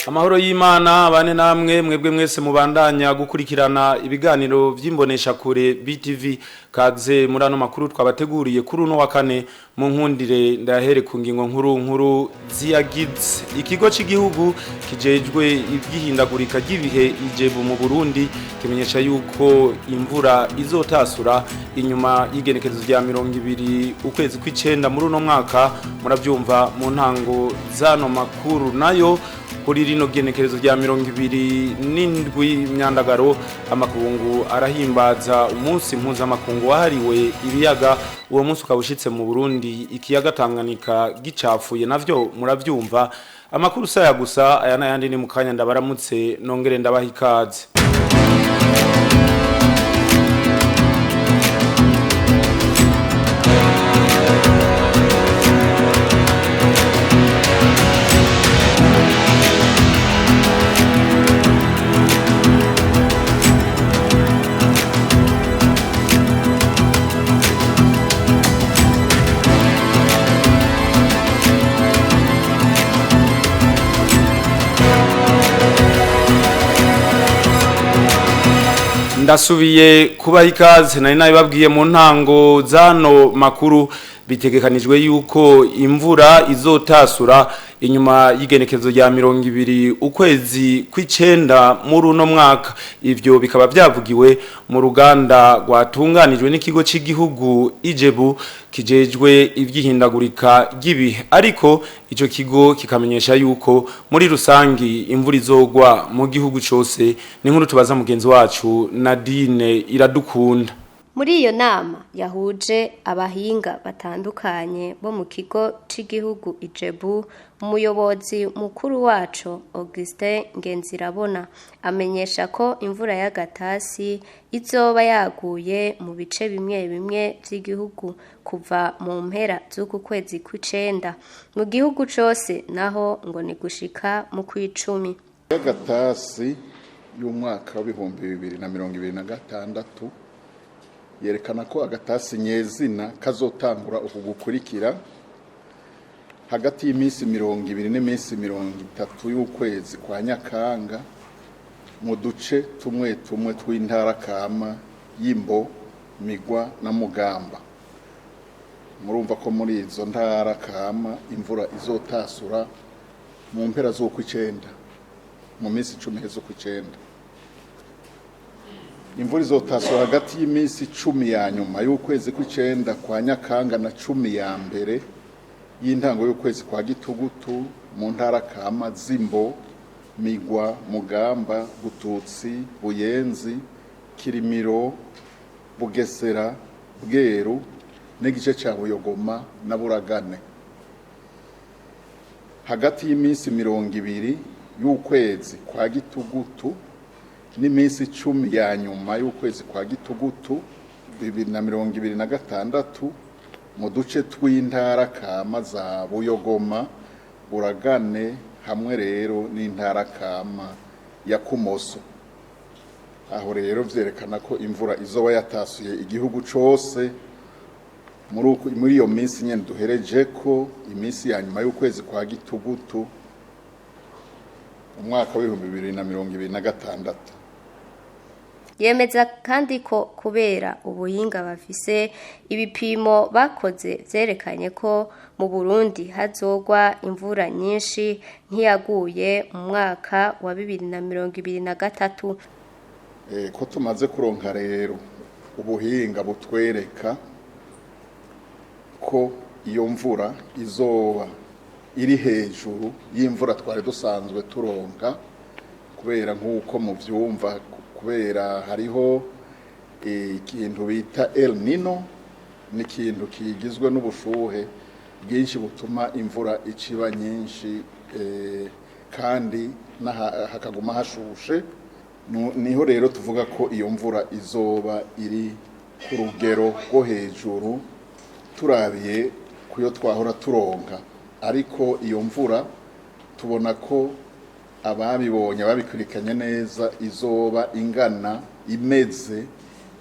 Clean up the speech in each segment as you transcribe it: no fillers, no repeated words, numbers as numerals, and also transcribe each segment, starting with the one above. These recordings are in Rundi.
Amahoro y'Imana bane namwe mwebwe mwese mubandanya gukurikirana ibiganiro vy'imbonesha kure BTV kaze muri ano makuru twabateguriye kuri uno wa kane mu nkundire ndahere ku ngingo nkuru nkuru ziyagize ikigo c'igihugu kijejwe ivyihindagurika ry'ibihe ijebu mu Burundi kimenyesha yuko imvura izotasura inyuma y'igenekerezo rya 20 ukwezi kw'icenda muri uno mwaka muravyumva mu ntango zano makuru nayo kuri rino genekerezo rya 27 myandagaro amakungu arahimbaza umunsi mpuzamakungu wahariwe ibiyaga. Uwo munsi ukaba mu Burundi ikiyaga Tanganyika gicafuye navyo muravyumva. Amakuru saya gusa aya nayandi ni mukanya ndabaramutse nongere ndabaha ikaze. Ndasubiye kubaha ikaze nari nabibabwiye mu ntango zano makuru bitegekanijwe yuko imvura izotasura inyuma y'igenekerezo rya 20 ukwezi kw'icenda muri uno mwaka. Ivyo bikaba byavugiwe mu ruganda rwatunganijwe n'ikigo c'igihugu Ijebu kijejwe ivyihindagurika ry'ibihe, ariko ico kigo kikamenyesha yuko muri rusangi imvura izogwa mu gihugu cose. Ni nkuru tubaza mugenzi wacu Nadine Iradukunda. Muri iyo nama yahuje abahinga batandukanye bo mu kigo c'igihugu Ijebu, umuyobozi mukuru waco Augustin Ngenzirabona amenyesha ko imvura y'agatasi izoba yaguye mu bice bimwe bimwe vy'igihugu kuva mu mpera z'uku kwezi kw'icenda, mu gihugu cose naho ngo ni gushika mu kw'icumi. Y'agatasi y'umwaka w'ibihumbi 2026 yerekana ko agatasi nyezina kazotangura uku gukurikira hagati y'iminsi 20 n'iminsi 30 y'ukwezi kwa Nyakanga mu duce tumwe tumwe tw'intara kama y'Imbo, Migwa na Mugamba. Murumva ko muri izo ntara kama imvura izotasura mu mpera z'ukw'icenda, mu minsi 10 z'ukw'icenda. Imvura izotasura hagati y'iminsi 10 ya nyuma y'ukwezi kw'icenda kwa Nyakanga na 10 ya mbere y'intango y'ukwezi kwa Gitugutu mu ntara kama z'Imbo, Migwa, Mugamba, Bututsi, Buyenzi, Kirimiro, Bugesera, Bweru n'igice ca Buyogoma na Buragane. Hagati y'iminsi 20 y'ukwezi kwa Gitugutu n'iminsi 10 ya nyuma y'ukwezi kwa Gitugutu 2026 mu duce tw'intara kama za Buyogoma, Buragane hamwe rero n'intara kama ya Kumoso. Aho rero vyerekana ko imvura izoba yatasuye igihugu cose muri iyo minsi nyene duhereje ko iminsi ya nyuma y'ukwezi kwa Gitugutu umwaka w'ibihumbi 2026. Yemeza kandi ko kubera ubuhinga bafise ibipimo bakoze vyerekanye ko mu Burundi hazogwa imvura nyinshi ntiyaguye mu mwaka wa 2023. Ko tumaze kuronka rero ubuhinga butwereka ko iyo mvura izoba iri hejuru y'imvura twari dusanzwe turonka, kubera nk'uko muvyumva, kubera hariho ikintu bita El Nino, ni ikintu kigizwe n'ubushuhe bwinshi butuma imvura iciba nyinshi, kandi hakaguma hashushe. Niho rero tuvuga ko iyo mvura izoba iri ku rugero rwo hejuru turabiye kuyo twahora turonka. Ariko iyo mvura tubona ko ababibonye babikurikanye neza izoba ingana imeze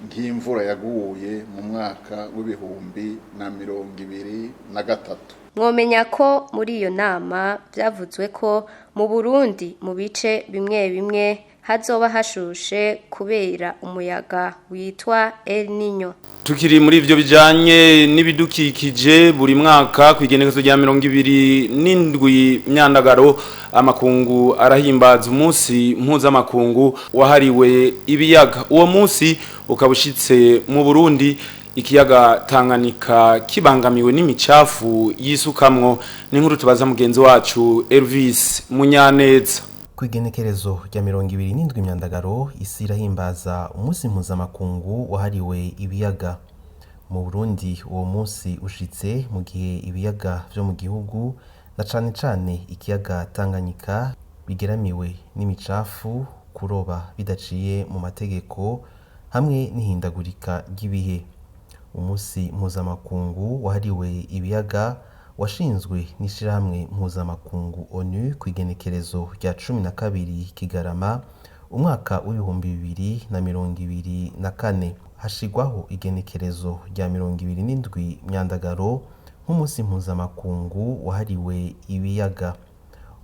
nk'imvura yaguye mu mwaka w'2023. Mwomenya ko muri iyo nama byavuzwe ko mu Burundi mu bice bimwe bimwe hazoba hashushe kubera umuyaga witwa El Niño. Tukiri muri ivyo bijanye n'ibidukikije, buri mwaka kwigenekezo rya 27 Myandagaro amakungu arahimbaza umunsi mpuzamakungu wahariwe ibiyaga. Uwo munsi ukabushitse mu Burundi ikiyaga Tanganyika kibangamiwe n'imicafu yisukamwo. N'inkuru tubaza mugenzi wacu Elvis Munyaneza. Kwigenekerezo rya 27 Myandagaro isi irahimbaza umunsi mpuzamakungu wahariwe ibiyaga. Mu Burundi uwo munsi ushitse mu gihe ibiyaga vyo mu gihugu na cane cane ikiyaga Tanganyika bigeramiwe n'imicafu, kuroba bidaciye mu mategeko hamwe n'ihindagurika ry'ibihe. Umunsi mpuzamakungu wahariwe ibiyaga washinzwe n'ishirahamwe mpuzamakungu ONU kw'igenekerezo rya 12 Kigarama umwaka w'2024, hashigwaho igenekerezo rya 27 Myandagaro nk'umunsi mpuzamakungu wahariwe ibiyaga.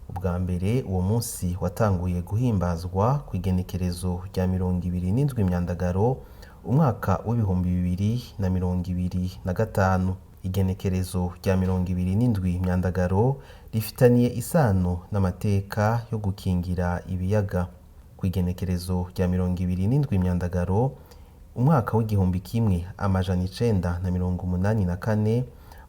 Ubwa mbere uwo munsi watanguye guhimbazwa kw'igenekerezo rya 27 Myandagaro umwaka w'2025. Igenekerezo rya 27 Myandagaro rifitaniye isano n'amateka yo gukingira ibiyaga. Kw'igenekerezo rya 27 Myandagaro umwaka w'1984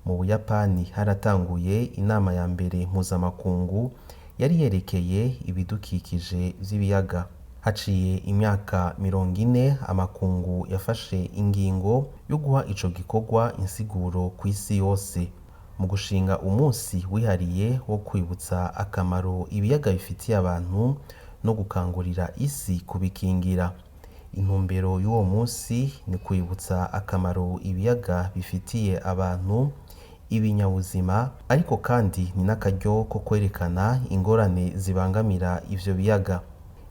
mu Buyapani haratanguye inama ya mbere mpuzamakungu yari yerekeye ibidukikije vy'ibiyaga. Haciye imyaka 40 amakungu yafashe ingingo yo guha ico gikorwa insiguro kw'isi yose mu gushinga umunsi wihariye wo kwibutsa akamaro ibiyaga bifitiye abantu no gukangurira isi kubikingira. Intumbero y'uwo munsi ni kwibutsa akamaro ibiyaga bifitiye abantu, ibinyabuzima, ariko kandi ni n'akaryo ko kwerekana ingorane zibangamira ivyo biyaga.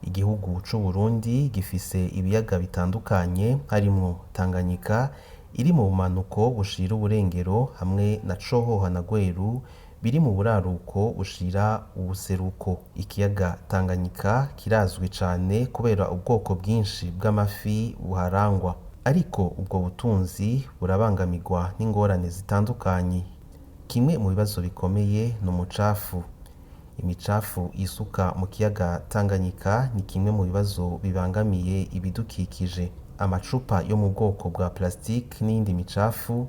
Igihugu c'u Burundi gifise ibiyaga bitandukanye harimwo Tanganyika iri mu bumanuko bushira uburengero hamwe na Cohoha na Gweru biri mu buraruko bushira ubuseruko. Ikiyaga Tanganyika kirazwi cane kubera ubwoko bwinshi bw'amafi buharangwa, ariko ubwo butunzi burabangamirwa n'ingorane zitandukanye. Kimwe mu bibazo bikomeye ni umucafu. Imicafu isuka mu kiyaga Tanganyika ni kimwe mu bibazo bibangamiye ibidukikije. Amacupa yo mu bwoko bwa plastique n'iyindi micafu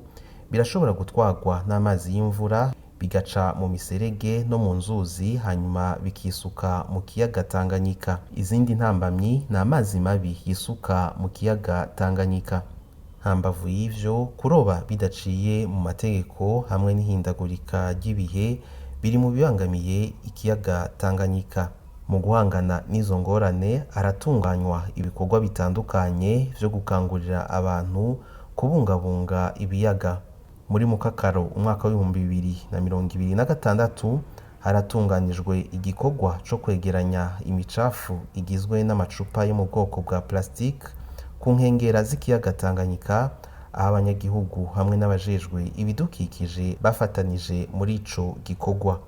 birashobora gutwarwa n'amazi y'imvura bigaca mu miserege no mu nzuzi hanyuma bikisuka mu kiyaga Tanganyika. Izindi ntambamyi ni amazi mabi yisuka mu kiyaga Tanganyika. Hambavu y'ivyo, kuroba bidaciye mu mategeko hamwe n'ihindagurika ry'ibihe biri mu bibangamiye ikiyaga Tanganyika. Mu guhangana n'izo ngorane haratunganywa ibikorwa bitandukanye vyo gukangurira abantu kubungabunga ibiyaga. Muri Mukakaro umwaka w'2026 haratunganijwe igikorwa co kwegeranya imicafu igizwe n'amacupa yo mu bwoko bwa plastique ku nkengera z'ikiyaga Tanganyika, aho abanyagihugu hamwe n'abajejwe ibidukikije bafatanije muri ico gikorwa.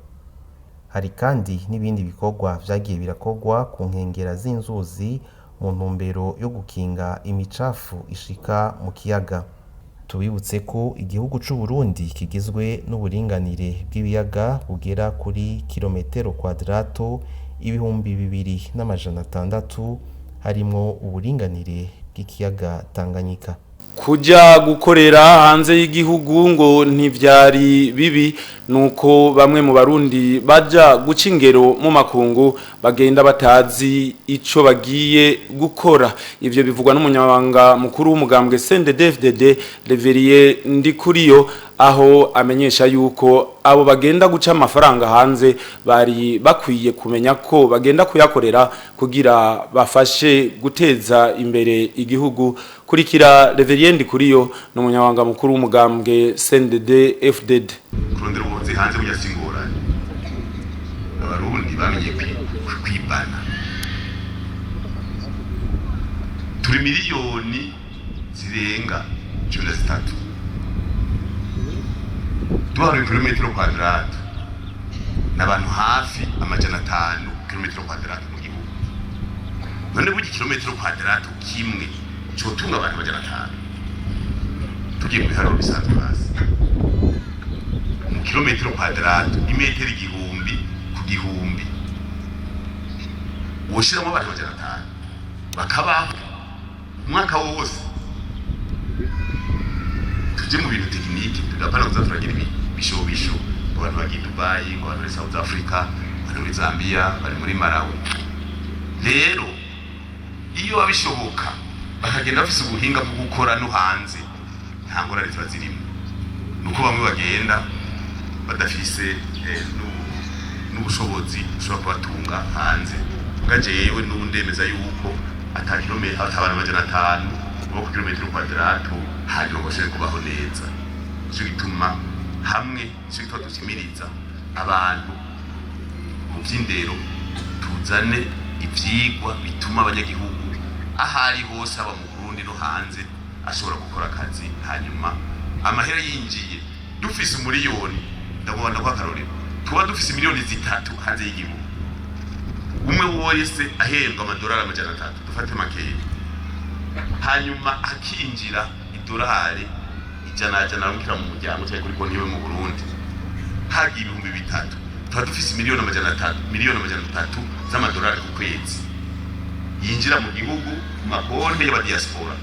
Hari kandi n'ibindi bikorwa vyagiye birakorwa ku nkengera z'inzuzi mu ntumbero yo gukinga imicafu ishika mu kiyaga. Tubibutse ko igihugu c'u Burundi kigizwe n'uburinganire bw'ibiyaga bugera kuri kilometero kwadrato 2600, harimwo uburinganire bw'ikiyaga Tanganyika. Kuja gukorera hanze y'igihugu ngo ntivyari bibi, nuko bamwe mu Barundi baja guca ingero mu makungu bagenda batazi ico bagiye gukora. Ivyo bivugwa n'umunyamabanga mukuru w'umugambwe CNDD-FDD Reveriye Ndikuriyo, aho amenyesha yuko abo bagenda guca amafaranga hanze bari bakwiye kumenya ko bagenda kuyakorera kugira bafashe guteza imbere igihugu. Kurikira Reveriye Ndikuriyo n'umunyamabanga mukuru w'umugambwe CNDD FDD. Kurondera ubuzi hanze burya si ingorane, Abarundi bamenye kwibana. Turi miliyoni zirenga 13, duharuye kilometero kwadrato n'abantu hafi 500 kilometero kwadrato mu gihugu. None burya kilometero kwadrato kimwe cotunga abantu 500? Tugiye mu biharuro bisanzwe hasi, mu kilometero kwadrato, imetero 1000 ku 1000, woshiramo abantu 500 bakabaho umwaka wose. Tuje mu bintu technique, tudapana kuza turagira ibishobisho ngo abantu bagiye Dubai, ngo abantu muri South Africa, bari muri Zambia, bari muri Malawi. Rero iyo babishoboka bakagenda bafise ubuhinga bwo gukora no hanze, nta ngorane ziba zirimo. Nuko bamwe bagenda badafise n'ubushobozi bushobora kubatunga hanze. Mbwa jewe n'ubu ndemeza yuko ata kilometero, ata abantu 500 bo ku kilometero kwadrato hanyuma ngo bashobore kubaho neza. Nico gituma hamwe, nico gituma dushimiriza abantu mu vy'indero, tuzane ivyigwa bituma abanyagihugu aho ari hose, haba mu Burundi no hanze, ashobora gukora akazi, hanyuma amahera yinjiye. Dufise 1 miliyoni, ndagomba ndaguha akarorero, tuba dufise miliyoni 3 hanze y'igihugu, umwe wese ahembwa amadolari 300, dufate makeya, hanyuma hakinjira idolari ijana jana arungikira mu muryango cyangwa kuri konti yiwe mu Burundi, hagiye 3000, tuba dufise miliyoni 300, miliyoni 300 z'amadolari ku kwezi yinjira mu gihugu ku makonti y'abadiaspora.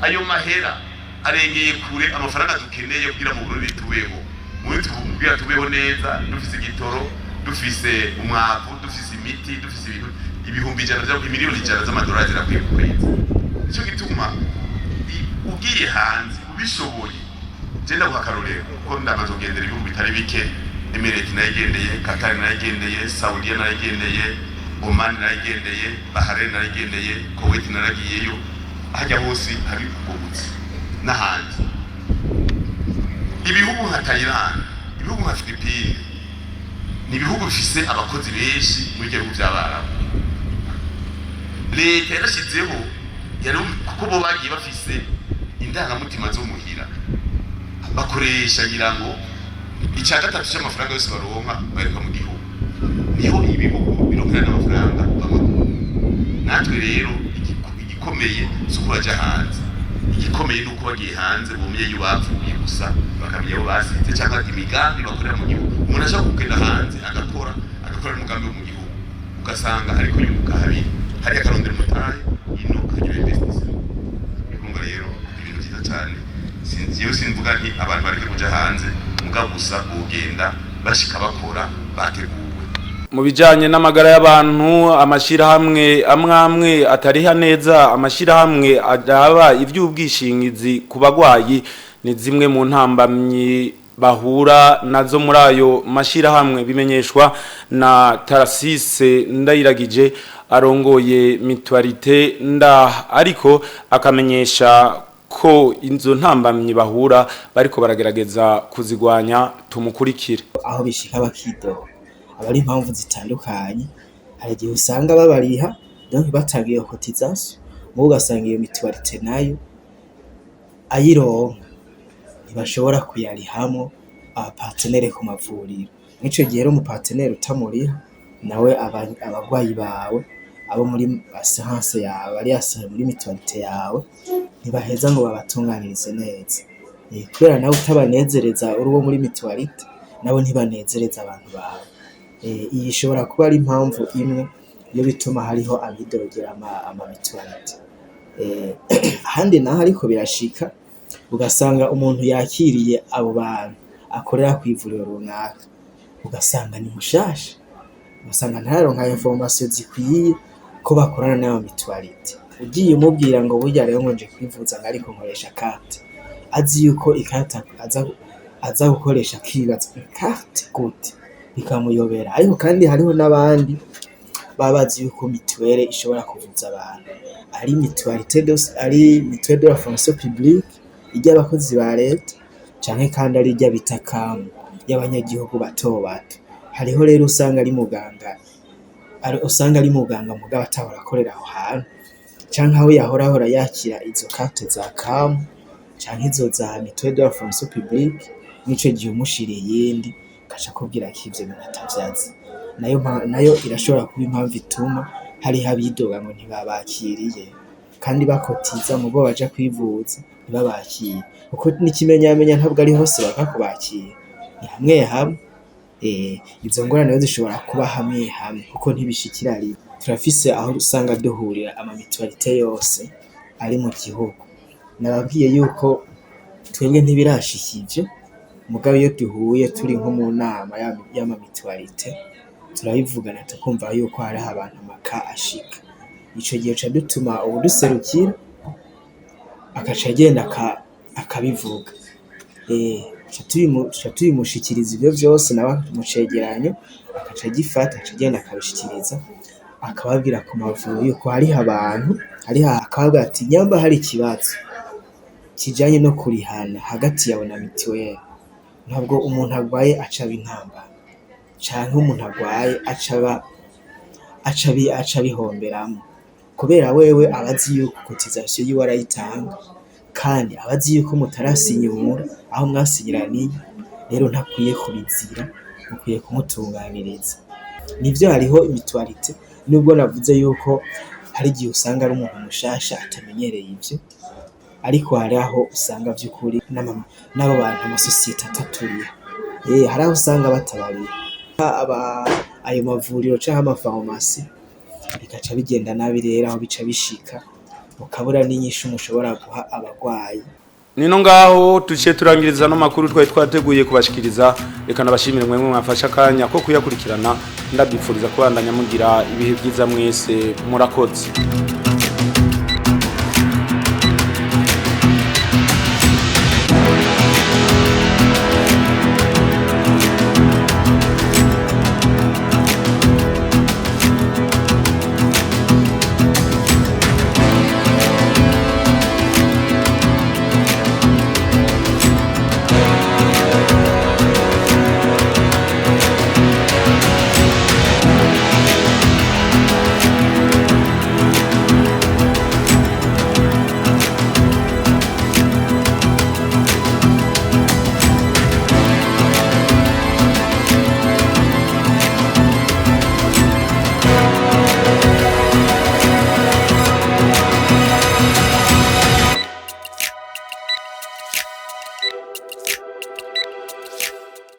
Ayo mahera arengeye kure amafaranga dukeneye kugira mu Burundi tubeho, muri kugira tubeho neza, dufise igitoro, dufise umwavu, dufise imiti, dufise ibintu 100,000 vya 100 miliyoni z'amadolari zirakwiye ku kwezi. Nico gituma ugiye hanze ubishoboye, je ndaguha akarorero kuko ndamaze kugendera ibihugu bitari bike: Emirate nayigendeye, Qatar nayigendeye, Saudiya nayigendeye, Oman nayigendeye, Bahrain nayigendeye, Kuwait naragiyeyo. Hajya hose hari ubwo n'ahandi, ibihugu nka Thailand, ibihugu nka Philippines, ni ibihugu bifise abakozi benshi muri ibyo bihugu by'Abarabu. Leta yarashyizeho yari kuko bo bagiye bafise indangamutima zo muhira, bakoresha ngira ngo icya gatatu cy'amafaranga yose baronka bareka mu gihugu. Niho ibihugu bironkera n'amafaranga bamwe. Natwe rero igikomeye si uko baja hanze, igikomeye ni uko bagiye hanze bumye iyo bapfuye gusa, bakamenya abo basize cyangwa imigambi bakorera mu gihugu. Umuntu ashobora kugenda hanze agakora n'umugambi wo mu gihugu, ugasanga ariko yunguka habiri: hariya akarondera umutahe, ino akagira investissement. Urumva rero ibintu byiza cyane. Sinzi, simvuga nti abantu bareke kuja hanze, mugabo gusa bogenda bashika bakora bateguwe. Mu bijanye n'amagara y'abantu, amashirahamwe amwe amwe atariha neza amashirahamwe adaba ivy'ubwishingizi ku bagwayi ni zimwe mu ntambamyi bahura nazo muri ayo mashirahamwe, bimenyeshwa na Tarasise Ndayiragije arongoye Mutualité Nda, ariko akamenyesha ko inzo ntambamyi bahura bariko baragerageza kuzigwanya. Tumukurikire. Aho bishika bakidoga aba ari impamvu zitandukanye. Hari igihe usanga babariha, donc batanga iyo cotisation, mugo ugasanga iyo mutualité nayo ayironka ntibashobora kuyarihamwo abapartenaire ku mavuriro. Mw'ico gihe rero umupartenaire utamuriha nawe, abagwayi bawe abo muri assurance yawe bari assuré muri mutualité yawe ntibaheza ngo babatunganirize neza, kubera nawe utabanezereza uri uwo muri mutualité, nabo ntibanezereza abantu bawe. Iyi ishobora kuba ari impamvu imwe. Niyo bituma hariho abidogera ama mutualité. Ahandi naho ariko birashika ugasanga umuntu yakiriye abo bantu akorera kw'ivuriro runaka, ugasanga ni mushasha, ugasanga ntararonka information zikwiye ko bakorana n'ama mutualité. Ugiye umubwira ngo burya rero ngo nje kwivuza ngo ariko nkoresha carte, azi yuko ikarata aza gukoresha, akibaza carte gute, bikamuyobera. Ariko kandi hariho n'abandi baba bazi yuko mituwere ishobora kuvuza abantu, ari mutualité, ari mutuelle de la fonction publique iry'abakozi ba leta, canke kandi ari irya bita CAM y'abanyagihugu bato bato. Hariho rero usanga ari muganga, usanga ari muganga mugabo atahora akorera aho hantu, canke aho yahora ahora yakira izo carte za CAM canke izo za mutuelle de la fonction publique. Mw'ico gihe umushiriye iyindi, agaca akubwira ko ivyo bintu atavyo. Nayo irashobora kuba impamvu ituma hariho abidoga ngo ntibabakiriye kandi bakotiza, mubo baja kwivuza ntibabakire, kuko n'ikimenyamenya ntabwo ari hose banga kubakira, ni hamwe hamwe. Izo ngorane rero zishobora kuba hamwe hamwe kuko ntibishikira rimwe. Turafise aho usanga duhurira ama mutualité yose ari mu gihugu. Nababwiye yuko twebwe ntibirashika ivyo, mugabo iyo duhuye turi nko mu nama y'ama mutualité, turabivugana tukumva yuko hariho abantu amaka ashika. Ico gihe ca dutuma uwuduserukira agaca agenda akabivuga, tuca tubimushikiriza ivyo vyose, nawe mu cegeranyo agaca agifata, agaca agenda akabishikiriza, akababwira ku mavuriro yuko hariho abantu hariho, akababwira ati nyamba hari ikibazo kijanye no kurihana hagati yawe na mituweli, ntabwo umuntu agwaye aca aba intambamyi, canke umuntu agwaye aca abihomberamwo, kubera wewe aba azi yuko cotisation yiwe arayitanga, kandi aba azi yuko mutarasinyura aho mwasinyiraniye. Rero ntakwiye kubizira, mukwiye kumutunganiriza. Nivyo, hariho mutualité, nubwo navuze yuko hari igihe usanga ari umuntu mushasha atamenyereye ivyo, ariko hari aho usanga vy'ukuri n'abo bantu amasosiyete ataturiha, hari aho usanga batabariha ayo mavuriro canke amafarumasi, bigaca bigenda nabi. Rero aho bica bishika mukabura n'inyishu mushobora guha abagwayi. Nino ngaho tuciye turangiriza no makuru twari twateguye kubashikiriza. Reka nabashimire mwemwe mwafasha akanya ko kuyakurikirana, ndabifuriza kubandanya mugira ibihe byiza mwese. Murakoze.